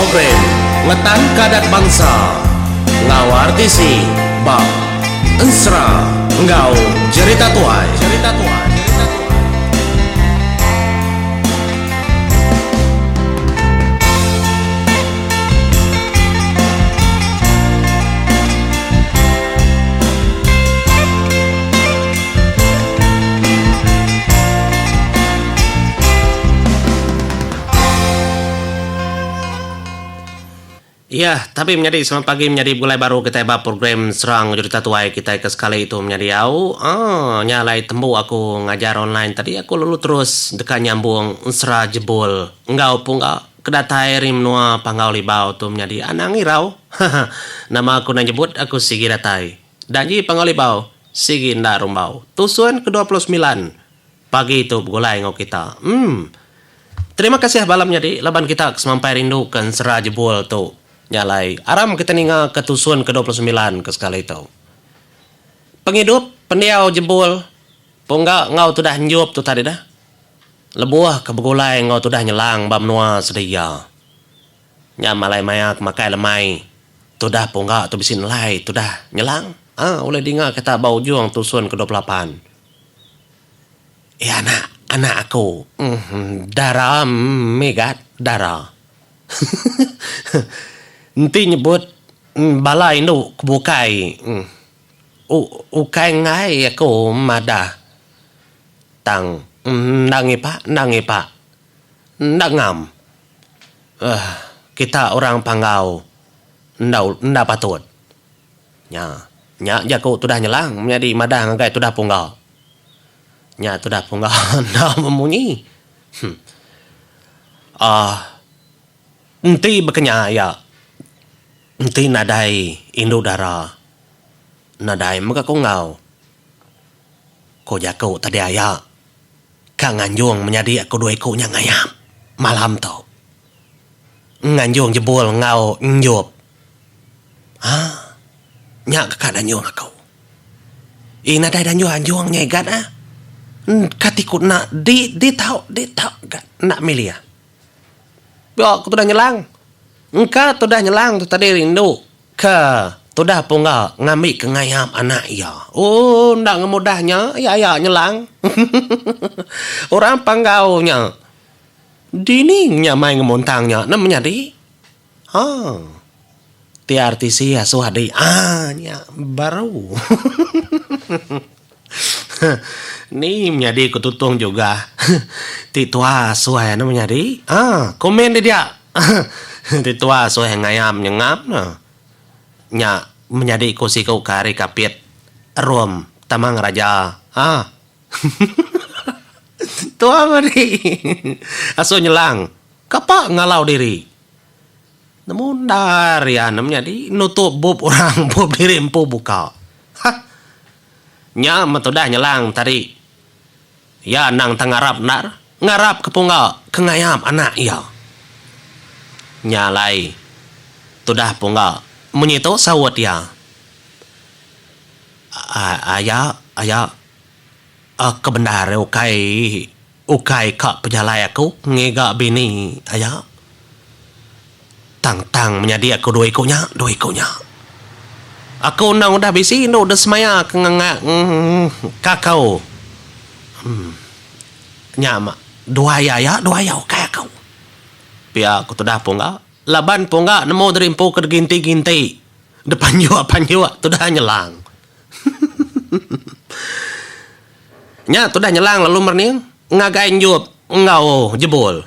Program Ngetanka Adat Bansa enggau RTC ba Ensera enggau Jerita Tuai. Jerita Tuai. Iya, tapi menyadi selamat pagi menyadi begulai baru kitai ba program Serang Jerita Tuai kitai ke sekali tu menyadi au. Aaa nya alai tembu aku ngajar online tadi aku lalu terus deka nyambung ensera jebul enggau pungga ke datai ari menua Panggau Libau tu menyadi anang irau. Haha nama aku enda nyebut aku sigi datai. Danji Panggau Libau sigi enda rumbau. Tusun ke 29. Pagi tu begulai enggau kita. Emm. Terima kasih bala menyadi laban kita ke semampai rindu ke ensera jebul tu. Nya alai aram kita ninga ke tusun ke 29 ke sekali tu. Pengidup pendiau jebul pungga enggau tudah enjup tu tadi dah. Lebuh ke begulai enggau tudah nyelang ba menua sedia. Nya malai maya ke makai lemai tudah pungga tu bisi nelai tudah nyelang. Aa ulih dinga kita ba ujung tusun ke 28. Iya anak, anak aku. Dara Megat, dara. Enti nyebut bala indu ke bukai ukai enggai aku madah tang enda ngipa, enda ngipa. Enda ngam. Uhh kita orang Panggau enda enda patut. Nya. Nya jaku tudah nyelang menyadi madah ngagai tudah pungga. Nya tudah pungga enda memunyi. Huh. Aaa. Enti bekenya iya, enti nadai indu dara, nadai mega ku enggau. Ku jaku tadi aya, ka nganjung menyadi aku dua iku nya ngayap malam tu. Nganjung jebul enggau enjup. Haa. Nya ke ka danjung aku. Ii nadai danjung anjung nya igat ah. Kati ku enda di di tau di tau ga enda milih. Pia ku tudah nyelang. Engka tudah nyelang tu tadi rindu ke tudah pungga ngambi ke ngayap anak iya. Ooh enda ngemudah nya iya iya nyelang. Orang panggau nya dini nyamai ngemuntang nya ne menyadi. Haa. TRTC asuh adi aa nya baru. Ni menyadi ku Tutong juga ti tua asuh iya ne menyadi aa komen dia dia ti tua asuh iya ngayam nyengap ne. Nya menyadi ku siku ke ari Kapit Rom Tamang Raja aa. Tua madi asuh nyelang kapa ngalau diri. Nemu endar iya ne menyadi nutup bup orang bup diri empu buka. Hah. Nya meh tudah nyelang tadi. Iya endang tang ngarap endar, ngarap ke pungga ke ngayap anak iya. Nya alai tudah pungga munyi tu saut iya. Aya, aya ke bendar ukai Ukai ka pejalai aku ngiga bini aya. Tang tang menyadi aku dua iku nya, dua iku nya. Aku endang udah bisi indu deh semaya ke nganga kakau. Em nya ma dua iya aya dua iya ukai aku. Pia ku tudah pungga laban pungga nemu diri empu ke ginti ginti depanjuk panjuk tudah nyelang. Nya tudah nyelang lalu merening ngagai Enjup enggau Jebul.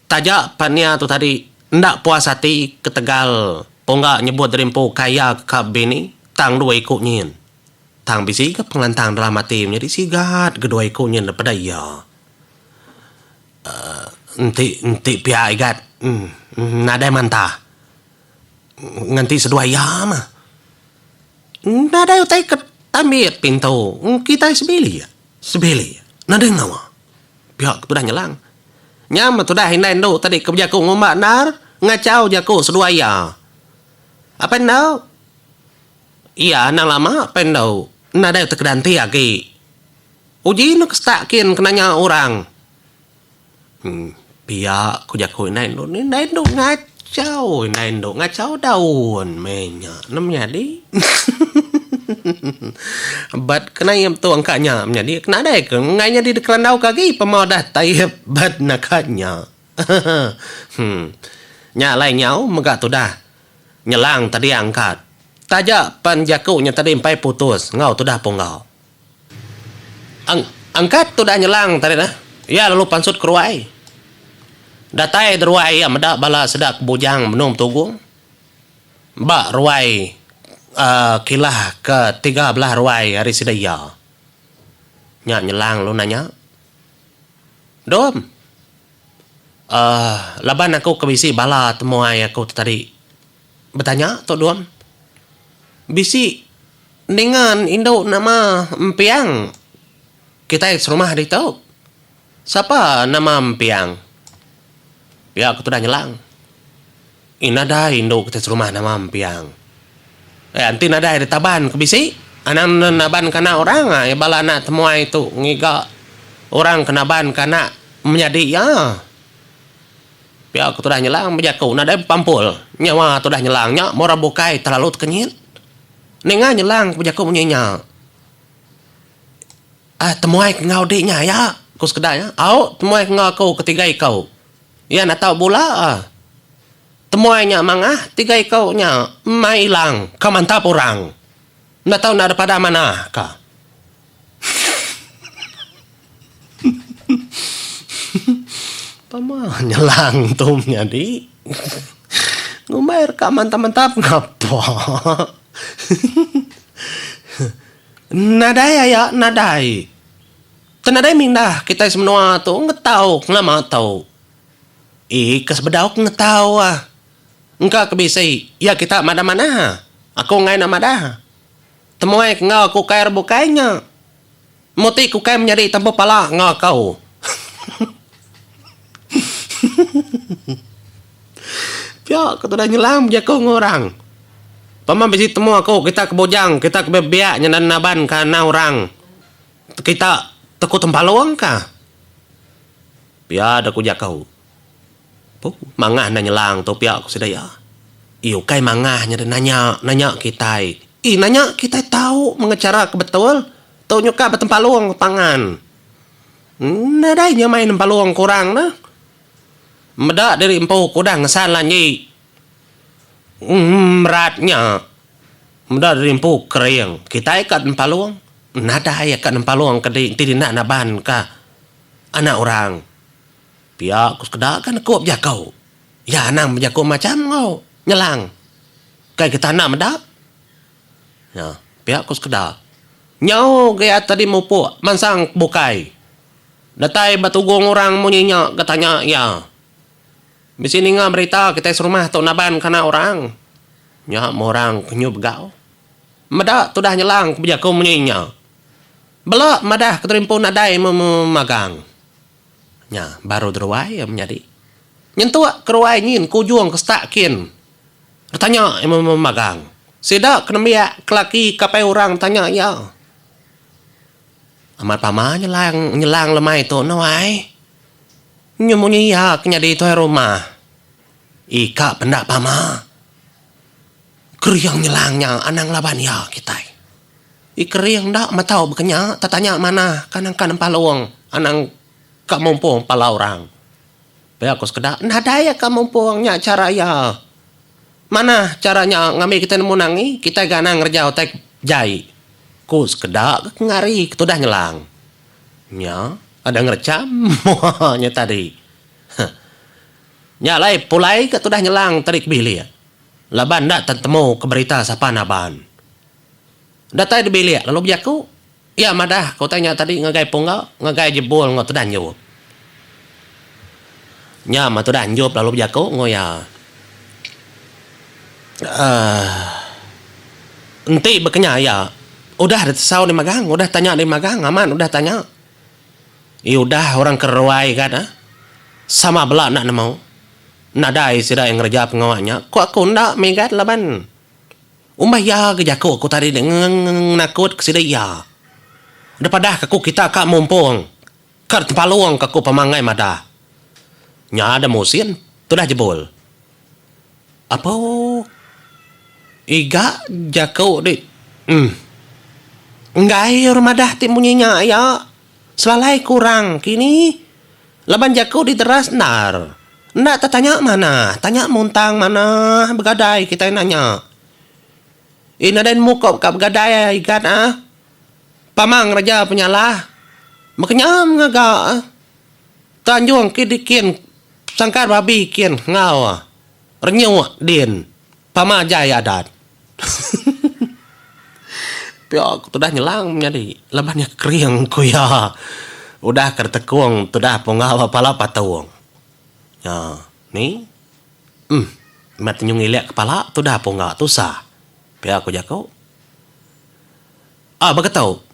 Taja pan iya tu tadi enda puas ati ketegal Pungga nyebut diri empu kaya ke ka bini tang dua iku nyin. Tang bisi ga pengelantang dalam ati menyadi sigat ga dua iku nyin daripada iya. Uhh enti enti pia igat nadai mantah nganti seduai iya mah. Nadai utai ke tambit pintu kitai sebilik. Sebilik. Nadai ngawa. Pia ke tudah nyelang. Nya meh tudah indai endu tadi ke bejaku ngumba endar ngachau jaku seduai iya. Apai endu. Iya anang lama apai endu. Nadai utai ke danti agi. Uji ne ke setak kin ke nanya orang. Pia ku jaku indai endu. Indai endu ngachau. Ngachau indai endu ngachau daun meh nya ne menyadi. Bet kena iya tu angka nya menyadi ke nadai ke enggai nyadi dikerandau ke agi pema udah taip bet naka nya. Hehe. Nya alai nyau mega tudah nyelang tadi angkat. Taja pen jaku nya tadi empai putus enggau tudah pungga. Ang angkat tudah nyelang tadi nah. Iya lalu pansut ke ruai. Datai deruai iya meda bala sida ke bujang benung betugung. Ba ruai uhh kilah ke 13 ruai ari sida iya. Nya nyelang lalu nanya. Dom. Uhh laban aku ke bisi bala temuai aku tu tadi betanya tu dom. Bisi ninga indu nama Empiang kitai serumah ditu. Sapa nama Empiang? Pia ku tudah nyelang. Ih nadai indu kitai serumah nama Empiang. Eh enti nadai ditaban ke bisi anang ne naban ke anak orang ai bala anak temuai tu ngiga orang ke naban ke anak menyadi iya. Pia ku tudah nyelang bejaku nadai bepampul nyawa tudah nyelang nya meh orang bukai terlalu tekenyit. Ninga nyelang ku bejaku munyi nya. Ah temuai ke enggau di nya aya ku sekeda nya. Au temuai ke enggau aku ketiga iku. Iya natau bula ah. Temuai nya mangah tiga iku nya mai ilang ka mantap orang. Enda tau enda ada padah manah ka. Pama nyelang tu menyadi. Ngumbai reka mantap-mantap ngapa. Nadai aya nadai. Te nadai mindah kitai semenua tu ngetau ngelama tu. Ii ke sebedau ke ngetau ah. Engka ke bisi iya kita madah manah. Aku enggai enda madah. Temuai ke enggau aku ukai bukai nya. Muti ke ukai menyadi tampu pala enggau aku. Pia ke tudah nyelam jaku enggau orang. Pama bisi temu aku kita ke bujang, kita ke biak nyendan naban ke anang orang. Kita teku tempalung ka. Pia da ku jaku. Puh, mangah enda nyelang tu pia ku sida iya. Ii ukai mangah nya deh nanya, nanya kitai. Ii nanya kitai tau mengah chara ke betul. Tu nyuka betempalung pangan. Nadai nya main empalung ke orang neh. Meda diri empu ke udah ngesan lanji merat nya. Meda diri empu kering. Kitai ka empalung, nadai ka empalung ke di enti enda naban ka anak orang. Pia ku sekeda kan ku bejaku. Iya anang bejaku macham enggau nyelang. Kai kita enda meda. Nya, pia ku sekeda. Nyau ga iya tadi mupuk mansang ke bukai. Datai ba tugung orang munyi nya ga tanya iya. Bisi ninga berita kitai serumah tu naban ke anak orang. Nya meh orang ke nyu begau. Meda tudah nyelang ke bejaku munyi nya. Bela madah ke terimpu nadai memagang. Nya baru deruai iya menyadi. Nyentuk ke ruai nyin ke ujung ke setak kin. Betanya iya memagang. Sida ke nembiak ke laki ke apai orang betanya iya. Amat pama nyelang nyelang lemai tu eno ai. Nyu munyi iya ke nyadi tuai rumah. Ika penda pama. Kering nyelang nya anang laban iya kitai. Ikering enda matau baka nya tetanya manah ka nangka nempalung anang ka mumpung pala orang. Pia ku sekeda nadai ka mumpung nya chara iya. Manah chara nya ngambi kitai nemu nangi kitai ga anang ngereja utai jai. Ku sekeda ke ngari ke tudah nyelang. Nya ada ngerecham mua nya tadi. Huh. Nya alai pulai ka tudah nyelang tadi ke bilik laban enda tetemu ke berita sapa naban. Datai di bilik lalu bejaku, iya madah ke utai nya tadi ngagai Pungga, ngagai Jebul enggau Tudah Enjup. Nya mah Tudah Enjup lalu bejaku enggau iya. Aaa enti baka nya iya udah ditesau deh magang, udah tanya deh magang, amat udah tanya. Iya udah orang ke reruai ga ne sama bela enda nemu. Nadai sida iya ngereja pengawa nya, ku aku enda mih ga laban. Umbah iya ga jaku aku tadi ne ngenakut ke sida iya. Deh padah ke aku kita ka mumpung ka tempalung ke aku pamanggai madah. Nya da musin tudah jebul. Apo iga jaku di uhh enggai orang madah ti munyi nya iya selalai ke orang kini laban jaku di deras endar. Enda tetanya manah, tanya muntang manah begadai kitai nanya. Ih nadai nemu ko ka begadai igat ah. Pama ngereja penyalah bekenyam ngaga tanjung kin dikin sangkar babi kin enggau renyuk din pama jai adat. Pia ku tudah nyelang menyadi laban iya kering ku iya udah ke ditekung tudah pungga ba pala patung. Nya ni uhh meh tenyung ngilik kepala tudah pungga tusah pia ku jaku. Ah baka tu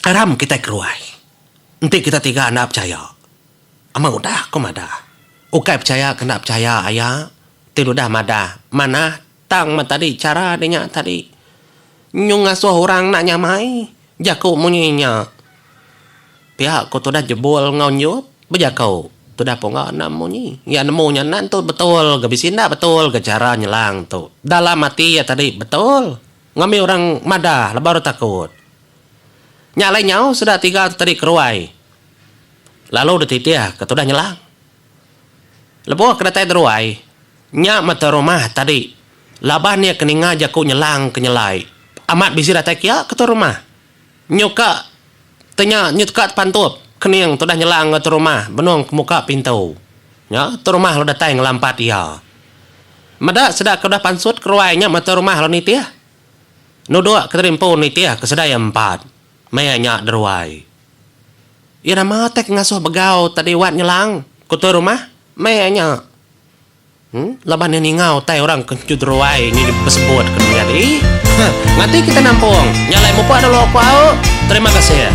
aram kitai keruai enti kita tiga enda pechaya amat udah ku madah ukai pechaya ke enda pechaya aya ti udah madah manah tang meh tadi chara de nya tadi nyu ngasuh orang enda nyamai jaku munyi nya pia ku tudah jebul enggau nyup bejaku tudah pungga enda munyi iya nemu nya enda entu betul ga bisi enda betul ga chara nyelang tu dalam ati iya tadi betul. Ngambi orang madah lebuh orang takut. Nya alai nyau sida tiga tu tadi keruai lalu dititih ke tudah nyelang. Lebuh ke datai deruai, nya meh rumah tadi laban iya ke ninga jaku nyelang ke nyelai amat bisi datai kia ke tu rumah. Nyuka te nya nyuka tepantup kening tudah nyelang enggau tu rumah benung ke muka pintu. Nya tu rumah lalu datai ngelampat iya. Meda sida ke udah pansut keruai nya meh tu rumah lalu nitih. Nuduk ke tadi empu nitih ke sida iya empat maya nya deruai. Iya nama tai ke ngasuh begau tadi wat nyelang ku tu rumah maya nya. Laban iya ninga utai orang ke encu deruai nyu besebut ke menyadi. Ngati kita nampung. Nya alai mupuk dulu aku au. Terima kasih.